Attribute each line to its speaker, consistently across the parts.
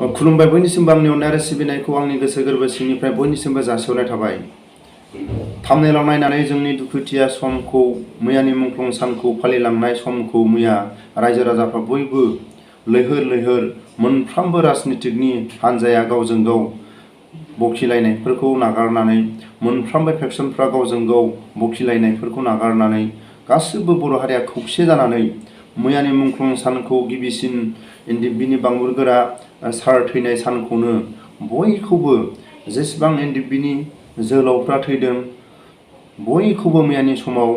Speaker 1: खुलुमबाय बयनिसिमबो आंनि अननाय आरो सिबिनायखौ आंनि गोसो गोरबो सिंनिफ्राय बयनिसिमबो जासिहरनाय थाबाय। थाम्बनेइलाव नायनानै जोंनि दुखुथिया समखौ मैयानि मुंख्लं सानखौ फालिलांनाय समखौ मैया रायजो राजाफ्रा बयबो लैहोर लैहोर मोनफ्रोमबो राजनितिकनि हान्जाया गावजों गाव बखिलायनायफोरखौ नागारनानै मोनफ्रोमबो फेक्सनफ्रा गावजों गाव बखिलायनायफोरखौ नागारनानै गासिबो बर' हारिया खौसे जानानै मैयानि मुंख्लं सानखौ गिबिसिन एनडिएफबिनि बांबुरगोरा सार थैनाय सानखौनो बयखौबो जेसेबां एनडिएफबिनि जोहोलावफ्रा थैदों बयखौबो मैयानि समाव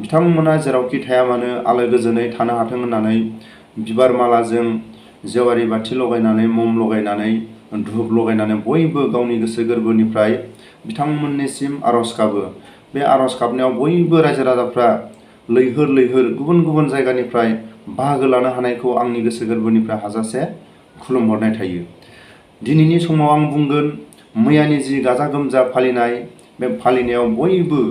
Speaker 1: बिथांमोना जेरावखि थाया मानो आलो गोजोनै थानो हाथों होननानै बिबार मालाजों जेवारि बाथि लगायनानै मम लगायनानै धुप लगायनानै बयबो गावनि गोसो गोरबोनिफ्राय बिथांमोननिसिम आर'ज गाबो। बे आर'ज गाबनायाव बयबो रायजो राजाफ्रा लैहोर लैहोर गुबुन गुबुन जायगानिफ्राय बाहागो लानो हानायखौ आंनि गोसो गोरबोनिफ्राय हाजासे खुलुमहरनाय थायो। दिनैनि समाव आं बुंगोन मैयानि जि गाजा गोमजा फालिनाय बे फालिनायाव बयबो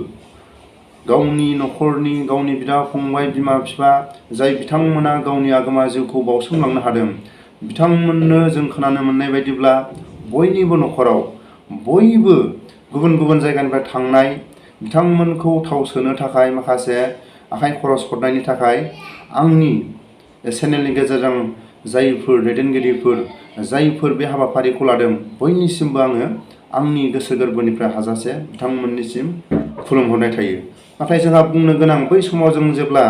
Speaker 1: गावनि न'खरनि गावनि बिदा फंबाय बिमा बिफा जाय बिथांमोना गावनि आगोमा जिउखौ बावसोमलांनो हादों बिथांमोननो जों खोनानो मोननाय बायदिब्ला बयनिबो न'खराव बयबो गुबुन गुबुन जायगानिफ्राय थांनाय बिथांमोनखौ थाव सोनो थाखाय माखासे आखाइ खरस हरनायनि थाखाय आंनि चेनेलनि गेजेरजों जायफोर दैदेनगिरिफोर जायफोर बे हाबाफारिखौ लादों बयनिसिमबो आङो आंनि गोसो गोरबोनिफ्राय हाजासे बिथांमोननिसिम खुलुमहरनाय थायो। नाथाय जोंहा बुंनो गोनां बै समाव जों जेब्ला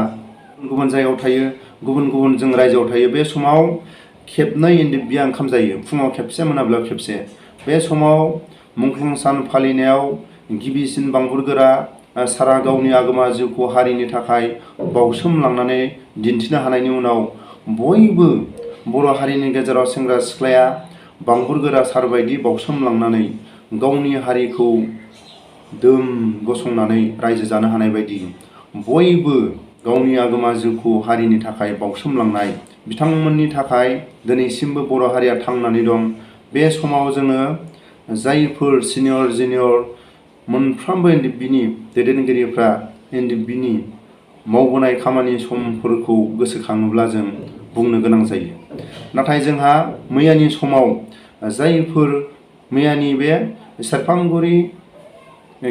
Speaker 1: गुबुन जायगायाव थायो गुबुन गुबुन जों रायजोआव थायो बे समाव खेबनै एनडिएफबिया ओंखाम जायो, फुङाव खेबसे मोनाबिलियाव खेबसे। बे समाव मुंख्लं सान फालिनायाव गिबिसिन बांबुरगोरा सारा गावनि आगोमा जिउखौ हारिनि थाखाय बावसोमलांनानै दिन्थिनो हानायनि उनाव बयबो बर' हारिनि गेजेराव सेंग्रा सिख्लाया बांबुरगोरा सार बायदि बावसोमलांनानै गावनि हारिखौ दोम गसंनानै रायजो जानो हानाय बायदि बयबो गावनि आगोमा जिउखौ हारिनि थाखाय बावसोमलांनाय बिथांमोननि थाखाय दिनैसिमबो बर' हारिया थांनानै दं। बे समाव जोङो जायफोर सिनियर जुनियर मोनफ्रोमबो एनडिएफबिनि दैदेनगिरिफ्रा एनडिएफबिनि मावबोनाय खामानि समफोरखौ गोसोखाङोब्ला जों बुंनो गोनां जायो। नाथाय जोंहा मैयानि समाव जायफोर मैयानि बे सेरफांगुरि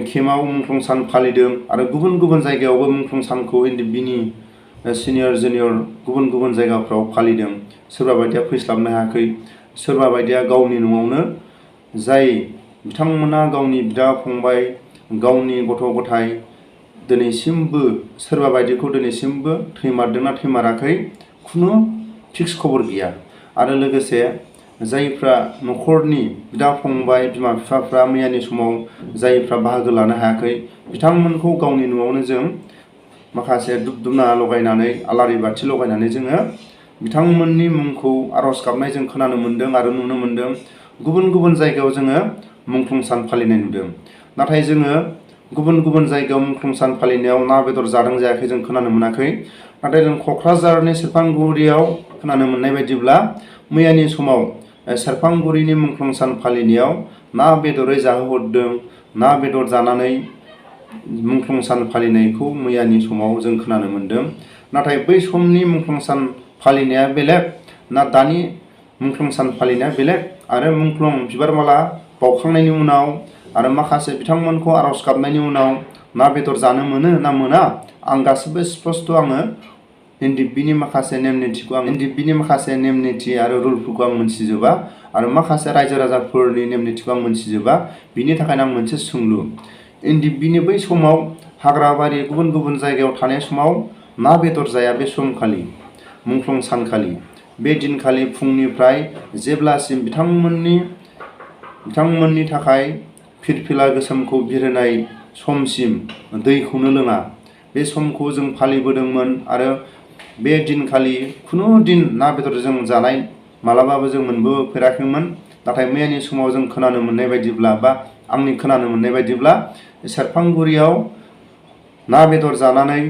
Speaker 1: केम्पआव मुंख्लं सान फालिदों आरो गुबुन गुबुन जायगायावबो मुंख्लं सानखौ एनडिएफबिनि सिनियर जुनियर गुबुन गुबुन जायगाफ्राव फालिदों। सोरबा बायदिया फैस्लाबनो हायाखै, सोरबा बायदिया गावनि न'आवनो जाय बिथांमोना गावनि बिदा फंबाय गावनि गथ' गथाय दिनैसिमबो सोरबा बायदिखौ दिनैसिमबो थैमारदोंना थैमाराखै खुनु फिक्स खबर गैया। आरो लोगोसे जायफ्रा न'खरनि बिदा फंबाय बिमा बिफाफ्रा मैयानि समाव जायफ्रा बाहागो लानो हायाखै बिथांमोनखौ गावनि न'आवनो जों माखासे धुप धुना लगायनानै आलारि बाथि लगायनानै जोङो बिथांमोननि मुंखौ आर'ज गाबनाय जों खोनानो मोन्दों आरो नुनो मोन्दों। गुबुन गुबुन जायगायाव जोङो मुंख्लं सान फालिनाय नुदों। नाथाय जोङो गुबुन गुबुन जायगायाव मुंख्लं सान फालिनायाव ना बेदर जादों जायाखै जों खोनानो मोनाखै। नाथाय जों क'क्राझारनि सेरफांगुरियाव खोनानो मोननाय बायदिब्ला मैयानि समाव सेरफांगुरिनि मुंख्लं सान फालिनायाव ना बेदरै जाहोहरदों, ना बेदर जानानै मुंख्लं सान फालिनायखौ मैयानि समाव जों खोनानो मोन्दों। नाथाय बै समनि मुंख्लं सान फालिनाया बेलेग ना दानि मुंख्लं सान फालिनाया बेलेग आरो मुंख्लं बिबार माला बावखांनायनि उनाव आरो माखासे बिथांमोनखौ आर'ज गाबनायनि उनाव ना बेदर जानो मोनो ना मोना आं गासिबो स्पस्ट आङो एनडिएफबिनि माखासे नेम निथि आरो रुलफोरखौ आं मोनथिजोबा आरो माखासे रायजो राजाफोरनि नेम निथिखौ आं मोनथिजोबा। बिनि थाखायनो आं मोनसे सोंलु एनडिएफबिनि बै समाव हाग्राबारि गुबुन गुबुन जायगायाव थानाय समाव ना बेदर जाया बे समखालि मुंख्लं सानखालि बे दिनखालि फुंनिफ्राय जेब्लासिम बिथांमोननि थाखाय फिरफिला गोसोमखौ बिरहोनाय समसिम दैखौनो लोङा बे समखौ जों फालिबोदोंमोन। आरो बे दिनखालि खुनु दिन ना बेदरजों जानाय मालाबाबो जों मोनबोफेराखैमोन। नाथाय मैयानि समाव जों खोनानो मोननाय बायदिब्ला बा आंनि खोनानो मोननाय बायदिब्ला सेरफांगुरियाव ना बेदर जानानै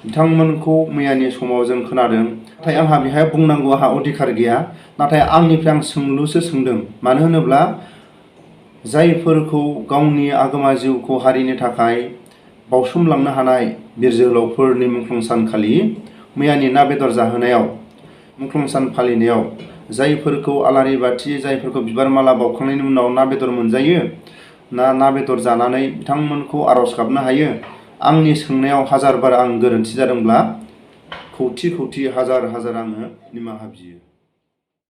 Speaker 1: बिथांमोनखौ मैयानि समाव जों खोनादों। नाथाय आंहा बेहाय बुंनांगौ आंहा अधिकार गैया। नाथाय आंनिफ्राय आं सोंलुसो सोंदों। मानो होनोब्ला जायफोरखौ गावनि आगोमा जिउखौ हारिनि थाखाय बावसोमलांनो हानाय बिर जोहोलावफोरनि मुंख्लं सानखालि मैयानि ना बेदर जाहोनायाव मुंख्लं सान फालिनायाव जायफोरखौ आलारि बाथि जायफोरखौ बिबार माला बावखांनायनि उनाव ना बेदर मोनजायो ना बेदर जानानै बिथांमोनखौ आर'ज गाबनो हायो। आंनि सोंनायाव हाजार बार आं गोरोन्थि जादोंब्ला खौथि खौथि हाजार हाजार आङो निमाहा बियो।